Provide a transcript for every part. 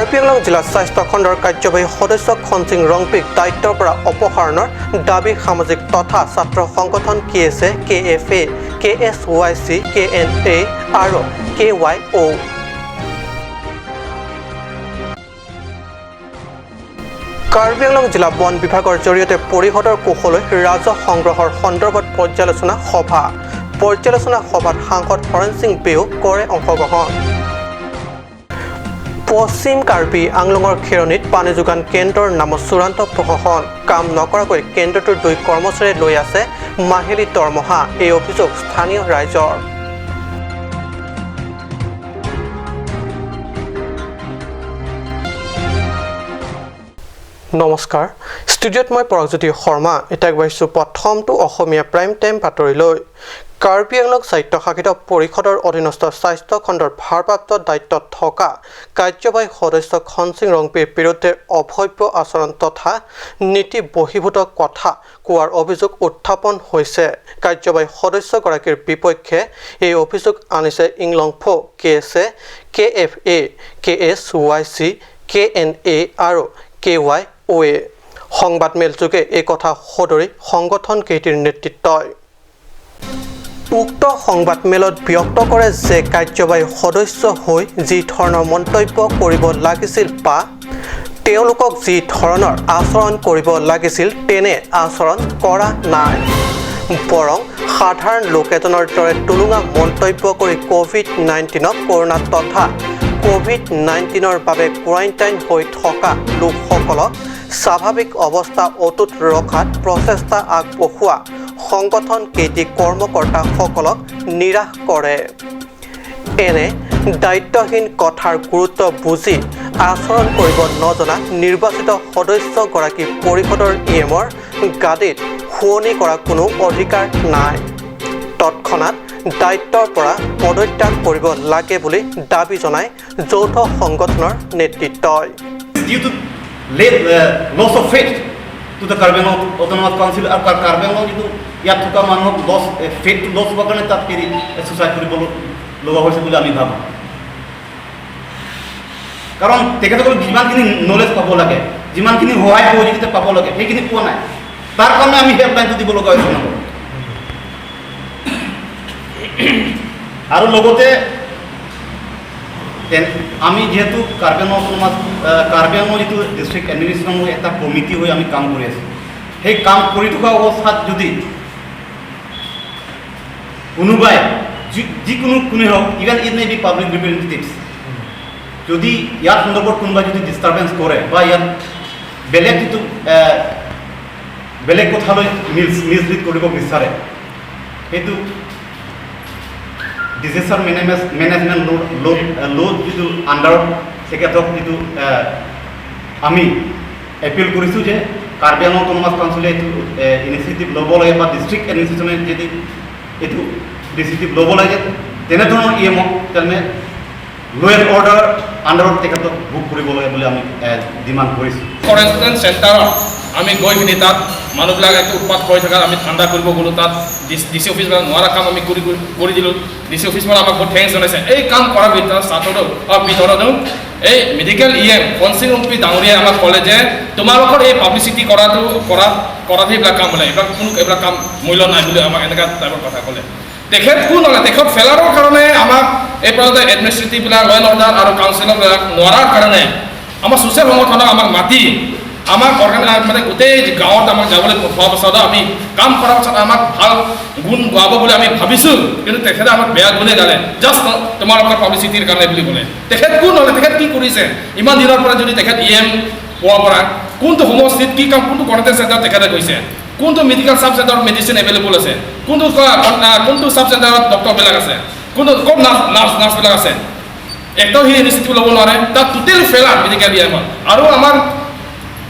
কাৰ্বি আংলং জিলা স্বাস্থ্য খণ্ডৰ কাৰ্যবাহী সদস্য খনসিং ৰংপিক দায়িত্বৰ পৰা অপসাৰণৰ দাবী সামাজিক তথা ছাত্ৰ সংগঠন K S A, K F A, K S Y C, K N A আৰু K Y O'. Karbi Anglong জিলা বন বিভাগৰ জৰিয়তে পৰিষদৰ কোষলৈ ৰাজহ সংগ্ৰহৰ সন্দৰ্ভত পৰ্যালোচনা সভা। পৰ্যালোচনা সভাত সাংসদ হৰেণ সিং বেও কৰে অংশগ্ৰহণ। পশ্চিম কাৰ্বি আংলঙৰ খেৰণিত পানী যোগান কেন্দ্ৰৰ নামত চূড়ান্ত প্ৰহসন। কাম নকৰাকৈ কেন্দ্ৰটোৰ দুই কৰ্মচাৰীয়ে লৈ আছে মাহিলী দৰমহা। এই অভিযোগ স্থানীয় ৰাইজৰ। নমস্কাৰ, ষ্টুডিঅ'ত মই পৰাগজ্যোতি শৰ্মা। এতিয়া আগবাঢ়িছোঁ প্ৰথমটো অসমীয়া প্ৰাইম টাইম বাতৰিলৈ। কাৰ্বি আংলং স্বায়ত্তশাসিত পৰিষদৰ অধীনস্থ স্বাস্থ্য খণ্ডৰ ভাৰপ্ৰাপ্ত দায়িত্বত থকা কাৰ্যবাহী সদস্য খনসিং ৰংপিৰ বিৰুদ্ধে অভব্য আচৰণ তথা নীতি বহিৰ্ভূত কথা কোৱাৰ অভিযোগ উত্থাপন হৈছে। কাৰ্যবাহী সদস্যগৰাকীৰ বিপক্ষে এই অভিযোগ আনিছে ইংলংফো K S A, K F A, K S Y C, K N A আৰু কে ৱাই অ' এ। সংবাদমেলযোগে এই কথা সদৰি সংগঠনকেইটিৰ নেতৃত্বই। উক্ত সংবাদমেলত ব্যক্ত কৰে যে কাৰ্যবাহী সদস্য হৈ যি ধৰণৰ মন্তব্য কৰিব লাগিছিল বা তেওঁলোকক যি ধৰণৰ আচৰণ কৰিব লাগিছিল, তেনে আচৰণ কৰা নাই। বৰং সাধাৰণ লোক এজনৰ দৰে টুলুঙা মন্তব্য কৰি ক'ভিড-19ক কৰোণা তথা ক'ভিড-19ৰ বাবে কোৱাৰেণ্টাইন হৈ থকা লোকসকলক স্বাভাৱিক অৱস্থা অটুট ৰখাত প্ৰচেষ্টা আগবঢ়োৱা সংগঠনকেইটি কৰ্মকৰ্তাসকলক নিৰাশ কৰে। এনে দায়িত্বহীন কথাৰ গুৰুত্ব বুজি আচৰণ কৰিব নজনা নিৰ্বাচিত সদস্যগৰাকী পৰিষদৰ ই এমৰ গাদীত শুৱনি কৰা কোনো অধিকাৰ নাই। তৎক্ষণাত দায়িত্বৰ পৰা পদত্যাগ কৰিব লাগে বুলি দাবী জনায় যৌথ সংগঠনৰ নেতৃত্বই। Due to loss of faith to the Karbi Anglong Autonomous Council আৰু কাৰ্বি আংলং যিটো ইয়াত থকা মানুহক লছ ফেইথটো লছ হোৱাৰ কাৰণে তাত হেৰি ছুচাইড কৰিব লগা হৈছে বুলি আমি ভাবোঁ। কাৰণ তেখেতসকলক যিমানখিনি নলেজ পাব লাগে, যিমানখিনি সহায় সহযোগিতা পাব লাগে, সেইখিনি পোৱা নাই। তাৰ কাৰণে আমি হেল্পলাইনটো দিব লগা হৈছে নহয়। আৰু লগতে আমি যিহেতু কাৰ্বি আংলং অট'নমাছ, কাৰ্বি আংলং যিটো ডিষ্ট্ৰিক্ট এডমিনিষ্ট্ৰেশ্যনৰ এটা কমিটি হৈ আমি কাম কৰি আছোঁ, সেই কাম কৰি থকা অৱস্থাত যদি কোনোবাই যিকোনো কোনে হওক, even it may be public representatives, যদি ইয়াৰ সন্দৰ্ভত কোনোবাই যদি ডিষ্টাৰ্বেঞ্চ কৰে বা ইয়াত বেলেগ যিটো বেলেগ কথালৈ মিছলিড কৰিব বিচাৰে, সেইটো ডিজাষ্টাৰ মেনেজমেণ্ট ল' যিটো আণ্ডাৰত তেখেতক যিটো আমি এপিল কৰিছোঁ যে কাৰ্বি আংলং অট'নমাছ কাউন্সিলে এইটো ইনিচিয়েটিভ ল'ব লাগে বা ডিষ্ট্ৰিক্ট এডমিনিষ্ট্ৰেশ্যনে যদি এইটো ইনিচিয়েটিভ ল'ব লাগে, তেনেধৰণৰ ই এমক তেনে ল' এণ্ড অৰ্ডাৰ আণ্ডাৰত তেখেতক বুক কৰিব লাগে বুলি আমি ডিমাণ্ড কৰিছোঁ। কোৱাৰেণ্টাইন চেণ্টাৰত আমি গৈ কিনি তাত মানুহবিলাক এইটো উৎপাত কৰি থকাত আমি ঠাণ্ডা কৰিব গ'লোঁ। তাত ডি চি অফিচ নোৱাৰা কাম আমি কৰি কৰি দিলোঁ। ডি চি অফিচ পৰা আমাক বহুত thanks জনাইছে। এই কাম কৰাৰ ভিতৰত চাটতো ভিতৰতো এই মেডিকেল ই এম খনসিং ৰংপি ডাঙৰীয়াই আমাক ক'লে যে তোমালোকৰ এই পাব্লিচিটি কৰাটো কৰা কৰাত সেইবিলাক কাম বোলে এইবিলাক কোনো এইবিলাক কাম মূল্য নাই বুলি আমাক এনেকুৱা টাইপৰ কথা ক'লে। তেখেত কোন হ'লে? তেখেত ফেলাৰৰ কাৰণে আমাক এই পৰ্যন্ত এডমিনিষ্ট্ৰেটিভবিলাক, ল এণ্ড অৰ্ডাৰ আৰু কাউন্সিলৰবিলাক নোৱাৰাৰ কাৰণে আমাৰ ছ'চিয়েল সংগঠনক আমাক মাতি আমাক অৰ্গেনাইজ মানে গোটেই গাঁৱত আমাক যাবলৈ পঠোৱাৰ পাছত আমি কাম কৰাৰ পাছত আমাক ভাল গুণ গোৱাব বুলি আমি ভাবিছোঁ, কিন্তু তেখেতে আমাক বেয়া গুণে গালে। জাষ্ট তোমালোকৰ পাব্লিচিটিৰ কাৰণে বুলি ক'লে। তেখেত কোন হ'লে? তেখেত কি কৰিছে? ইমান দিনৰ পৰা যদি তেখেত ই এম পোৱাৰ পৰা কোনটো সমষ্টিত কি কাম, কোনটো কোৱাৰেণ্টাইন চেণ্টাৰত তেখেতে গৈছে, কোনটো মেডিকেল চাব চেণ্টাৰত মেডিচিন এভেইলেবল আছে, কোনটো কোনটো চাব চেণ্টাৰত ডক্টৰবিলাক আছে, কোনটো ক'ত নাৰ্ছবিলাক আছে, একদম সি ইনিচিয়েটিভ ল'ব নোৱাৰে। তাত টোটেল ফেলাৰ মেডিকেল ই এমত। আৰু আমাৰ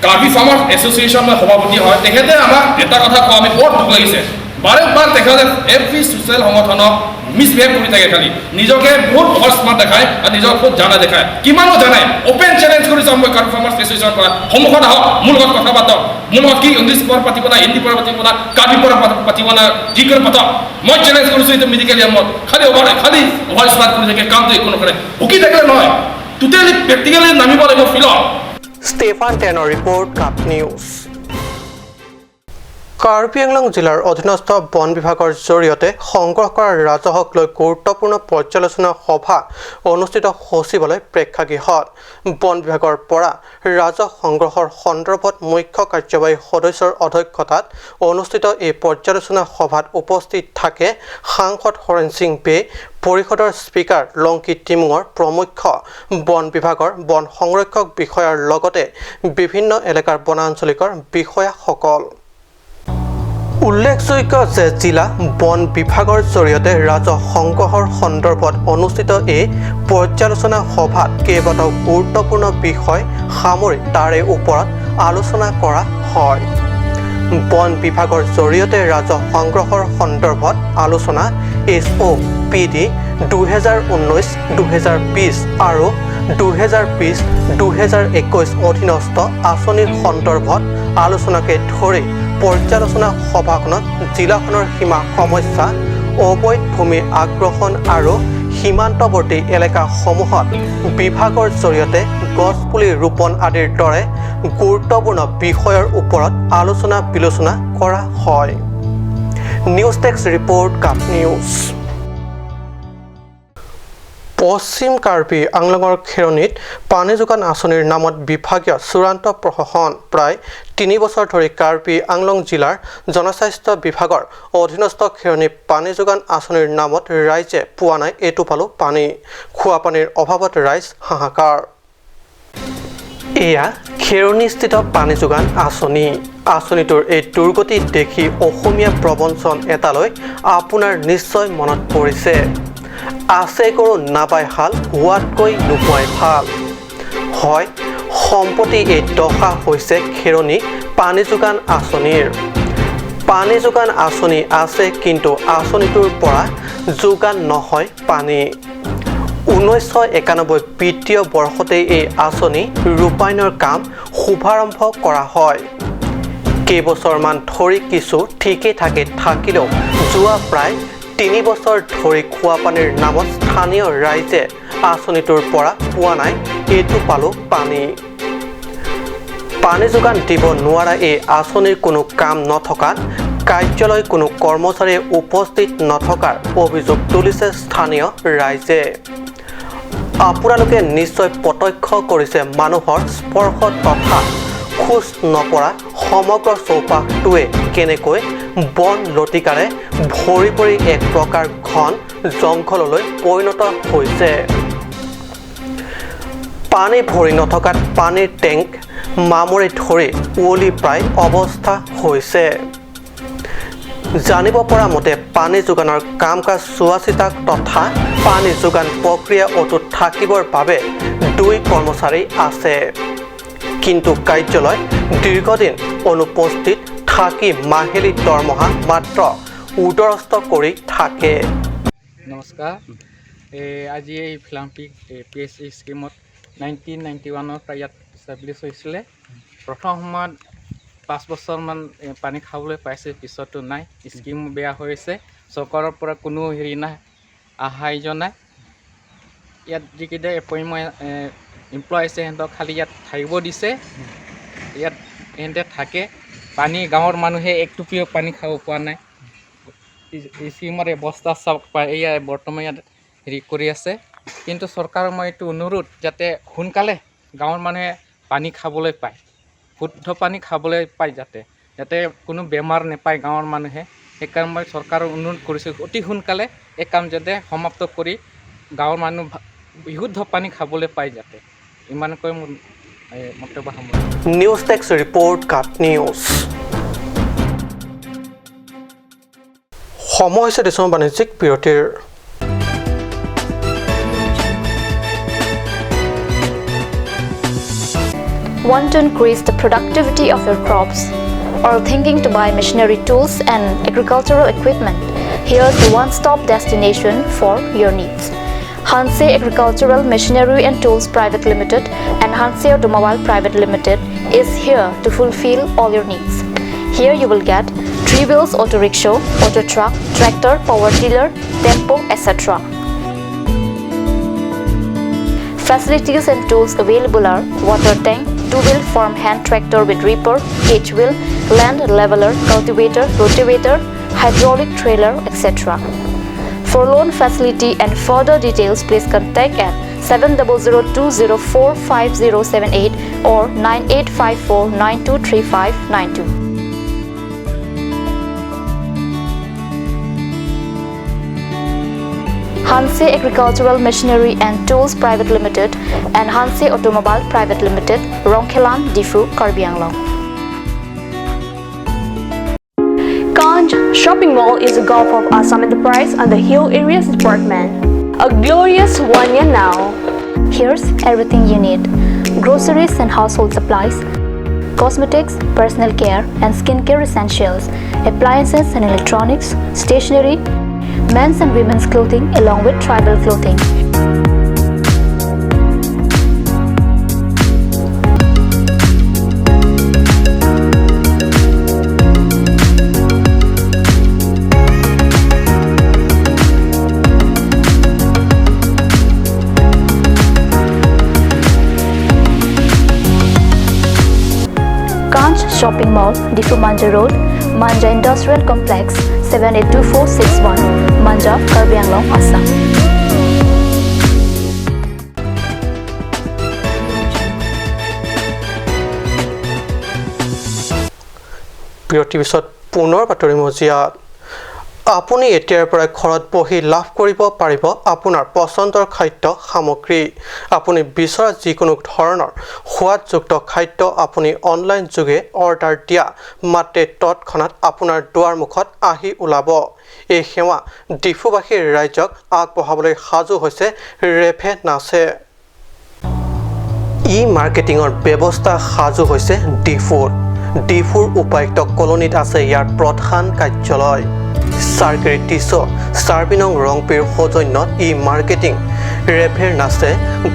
কাৰ্বি ফাৰ্মাৰ এছ'চিয়েশ্যনৰ সভাপতি হয়, তেখেতে আমাক এটা কথা কোৱা আমি বৰ দুখ লাগিছে। বাৰে বাৰ তেখেতে এভৰি ছ'চিয়েল সংগঠনক মিছবিহেভ কৰি থাকে। খালি নিজকে বহুত অভাৰ স্মাৰ্ট দেখায় আৰু নিজক বহুত জানা দেখায়। কিমানো জানে? অ'পেন চেলেঞ্জ কৰিছোঁ মই কাৰ্বি ফাৰ্মাৰ্ছ এছ'চিয়েশ্যনৰ পৰা, সন্মুখত আহক, মোৰ লগত কথা পাতক। মোৰ লগত কি ইংলিছ পৰা পাতিব না হিন্দী পৰা পাতিব না কাৰ্বি পৰা পাতিব না যিকোনো পাতক, মই চেলেঞ্জ কৰিছোঁ। এইটো মেডিকেল এমত খালি অভাৰ স্মাৰ্ট কৰি থাকে, কামটো একো নকৰে। ভুকি থাকিলে নহয়। টোটেলি প্ৰেক্টিকেলি নামিব লাগিব ফিল্ডত। ষ্টেফান টেনৰ report, cup news. Karbi Anglong জিলাৰ অধীনস্থ বন বিভাগৰ জৰিয়তে সংগ্ৰহ কৰা ৰাজহক লৈ গুৰুত্বপূৰ্ণ পৰ্যালোচনা সভা অনুষ্ঠিত সচিবালয় প্ৰেক্ষাগৃহত। বন বিভাগৰ পৰা ৰাজহ সংগ্ৰহৰ সন্দৰ্ভত মুখ্য কাৰ্যবাহী সদস্যৰ অধ্যক্ষতাত অনুষ্ঠিত এই পৰ্যালোচনা সভাত উপস্থিত থাকে সাংসদ হৰেণ সিং বে, পৰিষদৰ স্পীকাৰ লংকি টিমুঙৰ প্ৰমুখ্য বন বিভাগৰ বন সংৰক্ষক বিষয়াৰ লগতে বিভিন্ন এলেকাৰ বনাঞ্চলিকৰ বিষয়াসকল। উল্লেখযোগ্য যে জিলা বন বিভাগৰ জৰিয়তে ৰাজহ সংগ্ৰহৰ সন্দৰ্ভত অনুষ্ঠিত এই পৰ্যালোচনা সভাত কেইবাটাও গুৰুত্বপূৰ্ণ বিষয় সামৰি তাৰে ওপৰত আলোচনা কৰা হয়। বন বিভাগৰ জৰিয়তে ৰাজহ সংগ্ৰহৰ সন্দৰ্ভত আলোচনা, SOPD 2019 2020 আৰু 2020 2021 অধীনস্থ আঁচনিৰ সন্দৰ্ভত আলোচনাকে ধৰি পৰ্যালোচনা সভাখনত জিলাখনৰ সীমা সমস্যা, অবৈধ ভূমি আগ্ৰহণ আৰু সীমান্তৱৰ্তী এলেকাসমূহত বিভাগৰ জৰিয়তে গছপুলি ৰোপণ আদিৰ দৰে গুৰুত্বপূৰ্ণ বিষয়ৰ ওপৰত আলোচনা বিলোচনা কৰা হয়। News desk report, cup news. পশ্চিম কাৰ্বি আংলঙৰ খেৰণিত পানী যোগান আঁচনিৰ নামত বিভাগীয় চূড়ান্ত প্ৰহসন। প্ৰায় 3 বছৰ ধৰি কাৰ্বি আংলং জিলাৰ জনস্বাস্থ্য বিভাগৰ অধীনস্থ খেৰণি পানী যোগান আঁচনিৰ নামত ৰাইজে পোৱা নাই এটোপালো পানী। খোৱা পানীৰ অভাৱত ৰাইজ হাহাকাৰ। এয়া খেৰণিস্থিত পানী যোগান আঁচনি। আঁচনিটোৰ এই দুৰ্গতি দেখি অসমীয়া প্ৰবচন এটালৈ আপোনাৰ নিশ্চয় মনত পৰিছে, "আছে গৰু নাবাই হাল, হোৱাতকৈ নোহোৱাই ভাল"। হয়, সম্প্ৰতি এই দশা হৈছে খেৰণি পানী যোগান আঁচনিৰ। পানী যোগান আঁচনি আছে, কিন্তু আঁচনিটোৰ পৰা যোগান নহয় পানী। 1991 বিত্তীয় বৰ্ষতেই এই আঁচনি ৰূপায়ণৰ কাম শুভাৰম্ভ কৰা হয়। কেইবছৰমান ধৰি কিছু ঠিকে ঠাকে থাকিলেও যোৱা প্ৰায় 3 বছৰ ধৰি খোৱাপানীৰ নামত স্থানীয় ৰাইজে আঁচনিটোৰ পৰা পোৱা নাই এটোপালো পানী। পানী যোগান দিব নোৱাৰা এই আঁচনিৰ কোনো কাম নথকাত কাৰ্যালয় কোনো কৰ্মচাৰীয়ে উপস্থিত নথকাৰ অভিযোগ তুলিছে স্থানীয় ৰাইজে। আপোনালোকে নিশ্চয় প্ৰত্যক্ষ কৰিছে, মানুহৰ স্পৰ্শ তথা খোজ নপৰা সমগ্ৰ চৌপাশটোৱে কেনেকৈ বন লতিকাৰে ভৰি পৰি এক প্ৰকাৰ ঘন জংঘললৈ পৰিণত হৈছে। পানী ভৰি নথকাত পানীৰ টেংক মামৰে ধৰি উৱলি প্ৰায় অৱস্থা হৈছে। জানিব পৰা মতে, পানী যোগানৰ কাম কাজ চোৱা চিতা তথা পানী যোগান প্ৰক্ৰিয়া অটুট থাকিবৰ বাবে দুই কৰ্মচাৰী আছে। কিন্তু কাৰ্যালয়ত দীৰ্ঘদিন অনুপস্থিত থাকি মাহিলী দৰমহা মাত্ৰ উদৰস্থ কৰি থাকে। নমস্কাৰ। এই আজি এই ফিলাম্পি পিএইচই স্কীমত 1991ৰ পৰা ইয়াত ইষ্টাব্লিছ হৈছিলে। প্ৰথম সময়ত 5 বছৰমান পানী খাবলৈ পাইছে, পিছতো নাই। স্কীম বেয়া হৈছে, চৰকাৰৰ পৰা কোনো হেৰি নাই, সাহাৰ্য নাই। ইয়াত যিকেইটা এপইণ্টমেণ্ট এমপ্লয় আছে, সিহঁতক খালি ইয়াত থাকিব দিছে। ইয়াত সিহঁতে থাকে। পানী গাঁৱৰ মানুহে এক টুপিও পানী খাব পোৱা নাই। স্কীমৰ অৱস্থা চাওক, এয়া বৰ্তমান ইয়াত হেৰি কৰি আছে। কিন্তু চৰকাৰৰ মই এইটো অনুৰোধ, যাতে সোনকালে গাঁৱৰ মানুহে পানী খাবলৈ পায়, শুদ্ধ পানী খাবলৈ পায়, যাতে কোনো বেমাৰ নাপায় গাঁৱৰ মানুহে। সেইকাৰণে মই চৰকাৰক অনুৰোধ কৰিছোঁ, অতি সোনকালে এই কাম যাতে সমাপ্ত কৰি গাঁৱৰ মানুহ বিশুদ্ধ পানী খাবলৈ পায় যাতে। ইমানকৈ মোৰ এই মন্তব্য সামৰিছোঁ। News desk report, cup news. সময় হৈছে দেশৰ বাণিজ্যিক বিৰতিৰ। Want to increase the productivity of your crops or thinking to buy machinery, tools and agricultural equipment? Here's the one-stop destination for your needs. Hanse Agricultural Machinery and Tools Private Limited and Hanse Automobile Private Limited is here to fulfill all your needs. Here you will get three wheels auto rickshaw, auto truck, tractor, power tiller, tempo, etc. Facilities and tools available are water tank, two-wheel farm hand tractor with reaper, H-wheel, land leveler, cultivator, rotavator, hydraulic trailer, etc. For loan facility and further details, please contact at 7002045078 or 9854923592. Hanse Agricultural Machinery and Tools Private Limited and Hanse Automobile Private Limited, Rongkhelan, Diphu, Karbi Anglong. Kanj Shopping Mall is a Gulf of Assam Enterprise and the Hill Areas Department. A glorious 1 year now. Here's everything you need: groceries and household supplies, cosmetics, personal care and skincare essentials, appliances and electronics, stationery, men's and women's clothing, along with tribal clothing. Kanch Shopping Mall, Diphu Manja Road, Manja Industrial Complex, 782461, Manja, Karbi Anglong, Assam. বিৰতিৰ পিছত পুনৰ বাতৰি মজিয়াত। আপুনি এতিয়াৰ পৰাই ঘৰত বহি লাভ কৰিব পাৰিব আপোনাৰ পচন্দৰ খাদ্য সামগ্ৰী। আপুনি বিচৰা যিকোনো ধৰণৰ সোৱাদযুক্ত খাদ্য আপুনি অনলাইন যোগে অৰ্ডাৰ দিয়া মাত্ৰে তৎক্ষণাত আপোনাৰ দুৱাৰমুখত আহি ওলাব। এই সেৱা ডিফুবাসী ৰাইজক আগবঢ়াবলৈ সাজু হৈছে ৰেভেনাছে। ই মাৰ্কেটিঙৰ ব্যৱস্থা সাজু হৈছে ডিফুত। ডিফুৰ উপায়ুক্ত কলনীত আছে ইয়াৰ প্ৰধান কাৰ্যালয়। চাৰ্কিৰ টিছ চাৰ্বিনং ৰংপিৰ সৌজন্যত ই মাৰ্কেটিং ৰেভেনাছে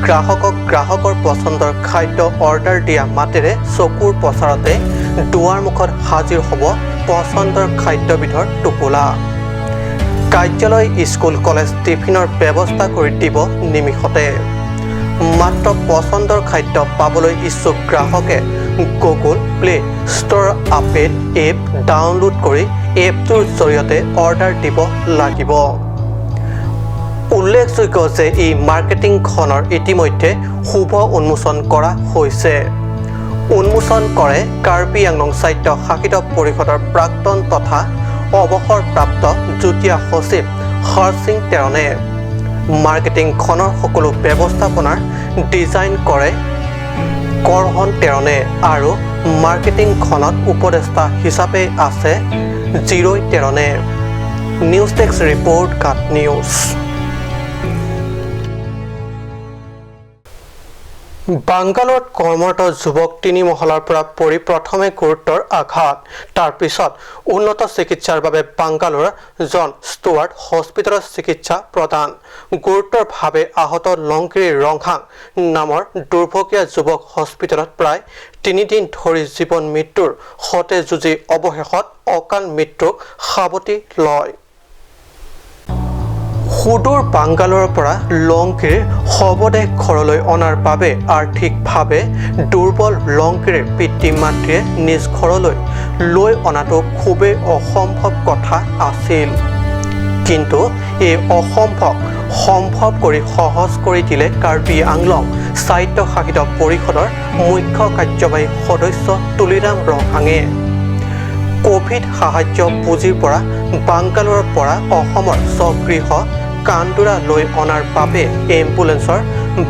গ্ৰাহকক গ্ৰাহকৰ পচন্দৰ খাদ্য অৰ্ডাৰ দিয়া মাতেৰে চকুৰ পচাৰতে দুৱাৰমুখত হাজিৰ হ'ব পচন্দৰ খাদ্যবিধৰ টোপোলা। কাৰ্যালয়, স্কুল, কলেজ টিফিনৰ ব্যৱস্থা কৰি দিব নিমিষতে। মাত্ৰ পচন্দৰ খাদ্য পাবলৈ ইচ্ছুক গ্ৰাহকে গুগল প্লে ষ্ট'ৰ আপেড এপ ডাউনলোড কৰি এপটোৰ জৰিয়তে অৰ্ডাৰ দিব লাগিব। উল্লেখযোগ্য যে এই মাৰ্কেটিংখনৰ ইতিমধ্যে শুভ উন্মোচন কৰা হৈছে। উন্মোচন কৰে কাৰ্বি আংলং স্বায়ত্ত শাসিত পৰিষদৰ প্ৰাক্তন তথা অৱসৰপ্ৰাপ্ত যুটীয়া সচিব হৰসিং টেৰণে। মাৰ্কেটিংখনৰ সকলো ব্যৱস্থাপনাৰ ডিজাইন কৰে কৰহন টেৰণে আৰু মাৰ্কেটিংখনত উপদেষ্টা হিচাপে আছে জিৰৈ টেৰণে। নিউজ ডেস্ক ৰিপৰ্ট, কাট নিউজ। বাংগালোৰত কৰ্মৰত যুৱক তিনি মহলাৰ পৰা পৰি প্ৰথমে গুৰুতৰ আঘাত, তাৰ পিছত উন্নত চিকিৎসাৰ বাবে বাংগালোৰৰ জন ষ্টুৱাৰ্ট হস্পিটেলত চিকিৎসা প্ৰদান। গুৰুতৰভাৱে আহত লংকিৰি ৰংহাং নামৰ দুৰ্ভগীয়া যুৱক হস্পিটেলত প্ৰায় 3 দিন ধৰি জীৱন মৃত্যুৰ সৈতে যুঁজি অৱশেষত অকাল মৃত্যুক সাৱটি লয়। সুদূৰ বাংগালোৰৰ পৰা লংকিৰ শৱদেহ ঘৰলৈ অনাৰ বাবে আৰ্থিকভাৱে দুৰ্বল লংকিৰ পিতৃ মাতৃয়ে নিজ ঘৰলৈ লৈ অনাটো খুবেই অসম্ভৱ কথা আছিল। কিন্তু এই অসম্ভৱ সম্ভৱ কৰি সহজ কৰি দিলে কাৰ্বি আংলং স্বায়ত্তশাসিত পৰিষদৰ মুখ্য কাৰ্যবাহী সদস্য তুলিৰাম ৰংহাঙে। কভিড সাহায্য পুঁজিৰ পৰা বাংগালোৰৰ পৰা অসমৰ স্বগৃহ কান্দোৰা লৈ অনাৰ বাবে এম্বুলেন্সৰ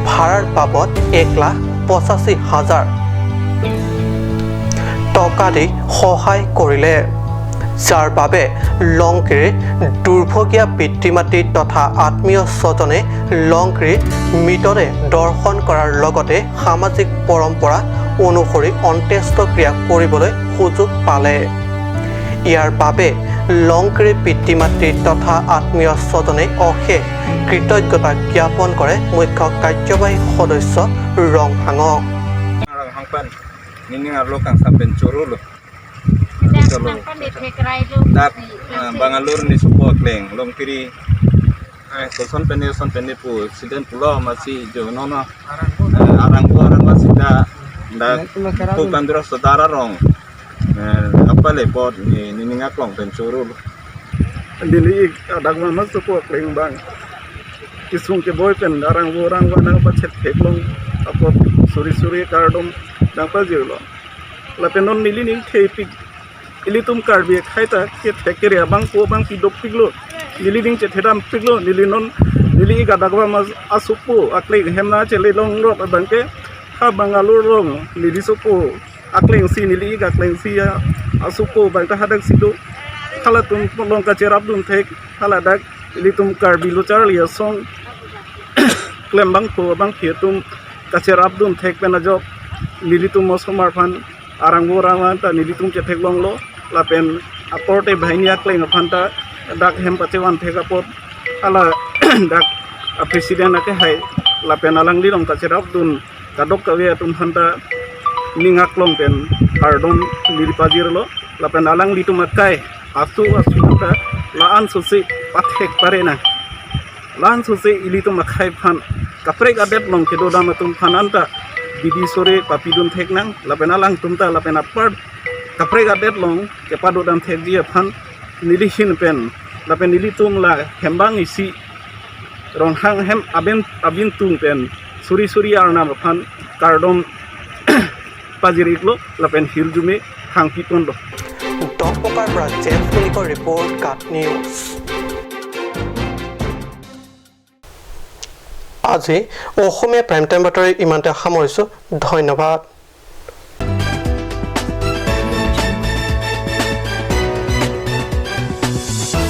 ভাড়াৰ বাবদ 1,85,000 টকা দি সহায় কৰিলে, যাৰ বাবে লংকিৰ দুৰ্ভগীয়া পিতৃ মাতৃ তথা আত্মীয় স্বজনে লংকিৰ মৃতদেহ দৰ্শন কৰাৰ লগতে সামাজিক পৰম্পৰা অনুসৰি অন্ত্যেষ্টিক্ৰিয়া কৰিবলৈ সুযোগ পালে। ইয়াৰ বাবে লংকিৰ পিতৃ মাতৃ তথা আত্মীয় স্বজনে অশেষ কৃতজ্ঞতা জ্ঞাপন কৰে মুখ্য কাৰ্যবাহী সদস্য ৰংহাঙক। Hangpan nining arlo kang sampen churu lo dak Bangalore ni support leng longkiri. Ko son pen son pen pu siden pulo masi jo no no arang ko arang sida da pu kandro saudara rong apa le pot ni ni ngak long pen churu dili adak ma mas ko kleng bang kisung ke boy pen arang bo rang ba na pa chet thek long apot suri suri kardom dang pa jirlo la penon nili ni thei pik ilitum karbi khaita ke thekere bang ko bang pi dok piklo nili ding che thedam piklo nili non nili ga dagwa ma asupu akle hemna chele long ro bang ke ha bangalore rong nili sopo akleng si nili ga kleng si asupu bang ta hadak sido khala tum long ka cherap dum thek khala dak ilitum karbi lo char lia song klem bang ko bang phi tum ka cherap dum thek pena jok nili tum mosomar phan arang bo rang ta nili tum che thek long lo lapen aporte bhainia kleng phanta dak hem pachewan thek apot ala dak president ake hai lapen alang li long ka cherap dun kadok kawe atum phanta ningak long pen kardon lili pajir lo lapen alang li tum akai asu asu ta laan susi pathek pare na laan susi ili tum akai phan kaprek abet long kedo dam atum phan anta didi sore papidun thek nang lapen alang tumta lapen apar kaprek abet long kepado dam thek ji phan nili hin pen lapen nili tum la hembang isi rong hang hem aben abin tung pen suri suri arna phan kardom পাজিৰিকলো lapen হিলজুমে Hang পিপন lo। দহপকাৰ পৰা James মিলিকৰ report, কাট news. আজি অসমীয়া prime time বাতৰি ইমানতে সামৰিছোঁ। ধন্যবাদ।